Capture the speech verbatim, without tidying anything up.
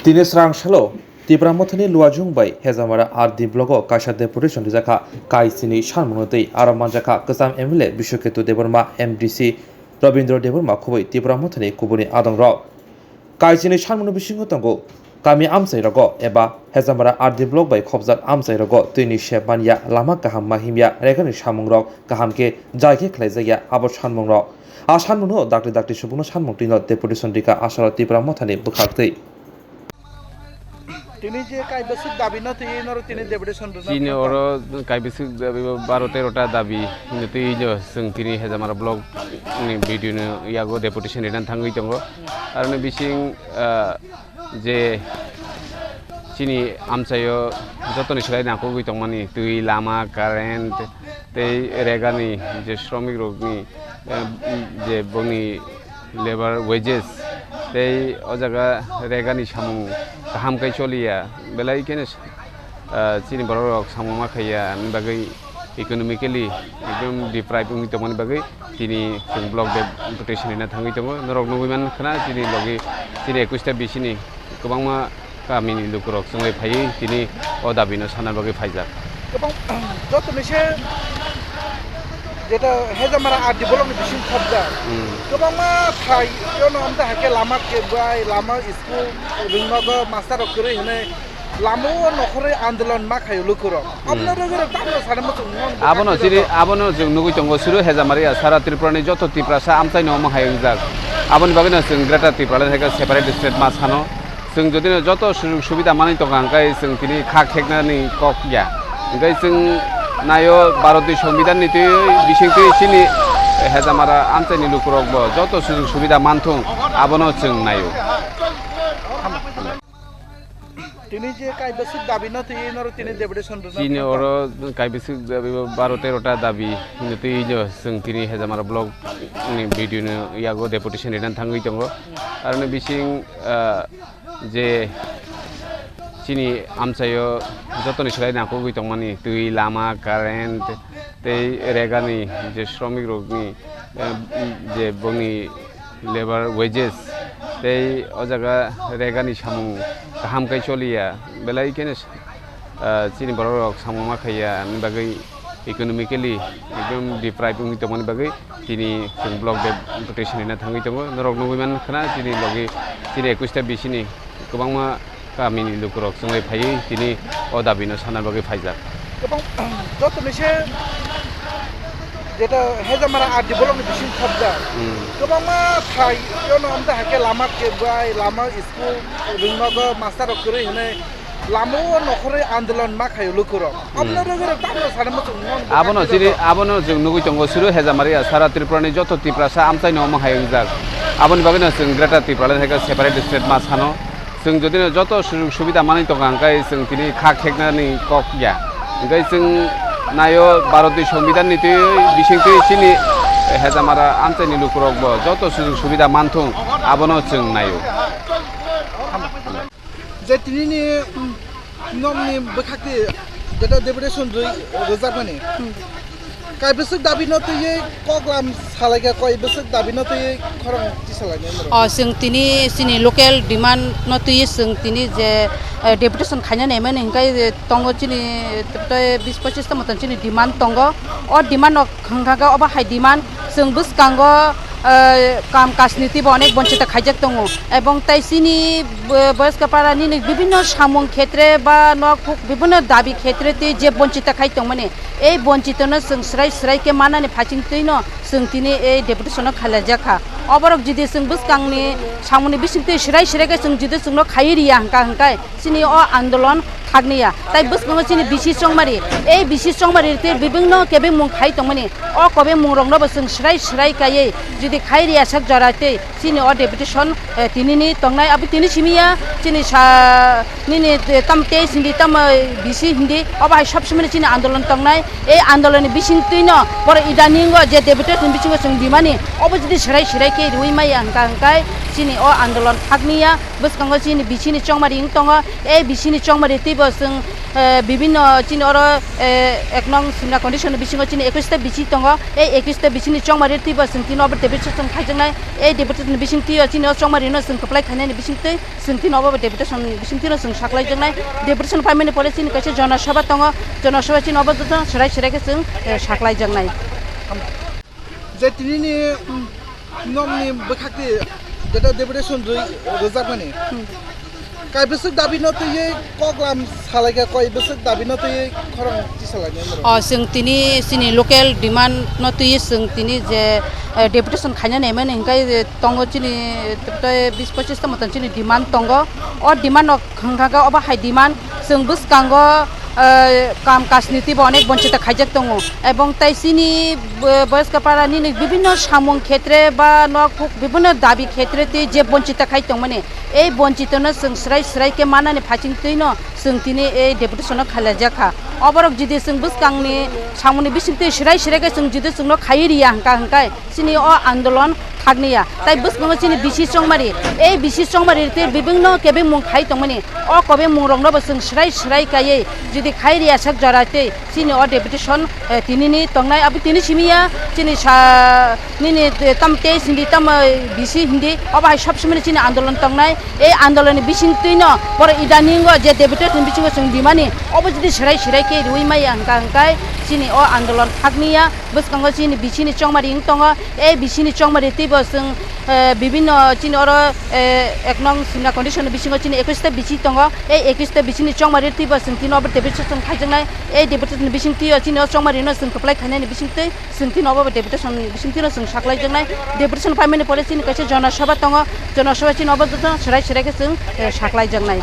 Tini srang salo Tipra Mothani Luajung bai Hejamara R D block o kaisa deputation rijak kha, Kaichini sanmungno twi aro manjak kha kwcham M L A Biswaketu Debbarma, M D C Robindra Debbarma khobwi Tipra Mothani kubuni adongrok. Kaichini sanmungni bisingo tongo kami amchairogo eba Hejamara R D block bai khopjak amchairogo twini sep manya, lama kaham ma himya, regani samungrok kaham khe jai khe khlaijakya abo sanmungrok. A sanmungno dakti dakti subungno sanmung twino deputation rikha asaro Tipra Mothani bwkhaktwi. Tini je kaibaswk dabi no twi norok tini deputation rwna Chini thangkha. Oro kaibaswk dabi bo baro tero ta dabi no twi no chwng tini Hejamara block ni B D O ni yago deputation rina thangwi tongo. Aroni bising, ah, je chini amchaio jotoni slai nangkukgwi tongmani twi, lama, current tei regani je sromik rokni, eh, je bongni labour wages tei o jaga regani samung kaham khe choliya, belai kheno, ah, chini borok rok samung ma khaiya, aboni bagwi economically ekdom deprive wngwi tongmani bagwi tini chwng block deputation rina thangwi tongo. Norok nugwi mankha na chini logi chini ekwis ta bisini kwbangma kamini lukurok chwngwi phaiwi tini o dabino sana bagwi phaijak. Kwbang jotoni se jeta Hejamara R D block ni bising khobjak. Hmm. Kwbangma phai yono amda hakhe lama kebbai, lama school rwngnogo master rok kwrwi hwnwi lama o nokhorwi andolon ma khaio lukurok. Hmm. Abono rwgwi rok tamo sana muchung nang Abono bwkha chini, twi rok. Abono chwng nugwi tongo suru Hejamari ya sara Tripura ni joto Tiprasa amchaino omo hai wngjak. Aboni bagwino chwng Greater Tipraland hai khe separate state ma sano. Chwng jodi no joto sujog subida manwi tongkha, hwnkhe chwng tini kha kheknani kok ya. Hwnkhe chwng naio Bharati Songbidan ni twi bising twi chini Hejamara amchaini lukurok bo joto sujog subida manthung, abono chwng naio. Tini je kaibaswk dabi no twi norok tini deputation rwna Chini thangkha. Oro kaibaswk dabi bo baro tero ta dabi no twi no chwng tini Hejamara block ni B D O ni yago deputation rina thangwi tongo. Aroni bising, ah, je chini amchaio jotoni slai nangkukgwi tongmani twi, lama, current tei regani je sromik rokni, eh, je bongni labour wages tei o jaga regani samung kaham khe choliya, belai kheno, ah, chini borok rok samung ma khaiya, aboni bagwi economically ekdom deprive wngwi tongmani bagwi tini chwng block deputation rina thangwi tongo. Norok nugwi mankha na chini logi chini ekwis ta bisini kwbangma kamini lukurok chwngwi phaiwi tini o dabino sana bagwi phaijak. Kwbang jotoni se jeta Hejamara R D block ni bising khobjak. Hmm. Kwbangma phai yono amda hakhe lama kebbai, lama school rwngnogo master rok kwrwi hwnwi lama o nokhorwi andolon ma khaio lukurok. Hmm. Abono rwgwi rok tamo sana muchung nang Abono bwkha twi chini, rok. Abono chwng nugwi tongo suru Hejamari ya sara Tripura ni joto Tiprasa amchaino omo hai wngjak. Aboni bagwino chwng Greater Tipraland hai khe separate state ma sano. Chwng jodi no joto sujog subida manwi tongkha, hwnkhe chwng tini kha kheknani kok ya. Hwnkhe chwng naio Bharati Songbidan ni twi bising twi chini Hejamara amchaini lukurok bo joto sujog subida manthung, abono chwng naio. Je tini ni, mm, nokni bwkhak twi jeta deputation rwi rwjakmani. Hmm. Kaibwswk dabi no twiwi koklam salaikha, kaibwswk dabi no twiwi khorang tisalainai norok? O, chwng tini chini local demand no twiwi chwng tini je, eh, deputation khaina naimani hwnkhe tongo chini, eh, tei bis pochis ta moton chini demand tongo. O demand no hwnkha khe obo hai demand chwng bwskango, eh, kam kajni twibo onek bonchito khaijak tongo. Ebong tei chini bo-, boyosko para nini bibhinno samung khetre ba nok huk bibhinno dabi khetre twi je bonchito khai tongmani, ei bonchito no chwng swrai swrai khe manani phaising twi no chwng tini ei deputation no khailaijak kha. Oborok jodi chwng bwskangni samungni bising twi swrai swrai khe chwng jodi chwngno khaiwi riya hwnkha hwnkhe chini o andolon thakniya. Tai bwskango chini bisi chongmari, ei bisi chongmari tei bibingno kebengmung khai tongmani, o kebengmungrokno bo chwng swrai swrai kaiwi jodi khai riya sak jora tei chini o deputation, eh, tinini tongnai, abo tini simi ya, chini sa, nini, eh, tam teis hindi, tam, eh, bisi hindi, obo hai sob somoi chini andolon tongnai. Ei andolonni bising twino borok idaningo je deputation bisingo chwng dimani, obo jodi swrai swrai khe riwi maya hwnkha hwnkhe chini o andolon thakniya. Bwskango chini bisini chongmari wng tongo, ei bisini chongmari twibo Chwng, eh, bibinno chini oro, eh, ek nong Simna condition ni bisingo chini ekwis ta bisi tongo. Ei ekwis ta bisi ni chongmari twibo chwng tini obo deputation khaijaknai. Ei deputation ni bising twi o chini o chongmari no chwng kwplai khainani bising twi chwng tini obo deputation ni bising twi no chwng saklaijaknai. Deputation paimani pore chini kaisa jona sabha tongo. Jona sabha chini obo joto serai serai khe chwng, eh, saklaijaknai. Je tinini, mm, nokni bwkhakni jeta deputation rwi rwjakmani. Kai bwswk dabino twiwi koklam salaikha, koi bwswk dabino twiwi khorang tisalainai norok? O, chwng tini chini local demand no twiwi chwng tini je, eh, deputation khaina naimani hwnkhe tongo chini tei bis pochis ta motan chini demand tongo. O demand no hwnkha khe obo hai demand chwng bwskango, eh, kam kajni twibo onek bonchita khaijak tongo. Ebong tai chini, eh, Boyoska para nini bibinno samung khetre ba nok bibinno dabi khetre tei je bonchita khai tongmani, ei bonchita no chwng srai srai khe manani phaching twi no chwng tini ei deputation no khalaijakha. Oborok jodi chwng bwskangni samungni bising twi srai srai khe chwng jodi chwngno khaiwi riya hwnkha hwnkhe chini o andolon khakniya. Tai bwskango chini bisi chongmari, ei bisi chongmari tei bibingno kebengmung khai tongmani, o kebengmungrokno bo chwng srai srai kaiwi jodi khai riya sak jora tei chini o deputation, eh, tinini tongnai, abo tini simiya chini sa nini, eh, tam teis hindi tam, eh, bisi hindi, obo hai sob somoi chini andolon tongnai. Ei andolonni bising twino borok idaningo je deputation bisingo chwng dimani, obo jodi srai srai khe riwi maya hwnkha hwnkhe chini o andolon khakniya. Bwskango chini bisini chongmari wng tongo. Ei bisini chongmari twibo chwng, eh, bibinno chini oro, eh, ek nong Simna condition ni bisingo chini ekwis ta bisi tongo. Ei ekwis ta bisini chongmari twibo chwng tini obo deputation khaijaknai. Ei deputation ni bising twio chini o chongmari no chwng kwplai khainani bising twi chwng tini obo deputation ni bising twino chwng saklaijaknai. Deputation paimani pore chini kaisa jona sabha tongo. Jona sabha chini obo joto serai serai khe chwng, eh, saklaijaknai.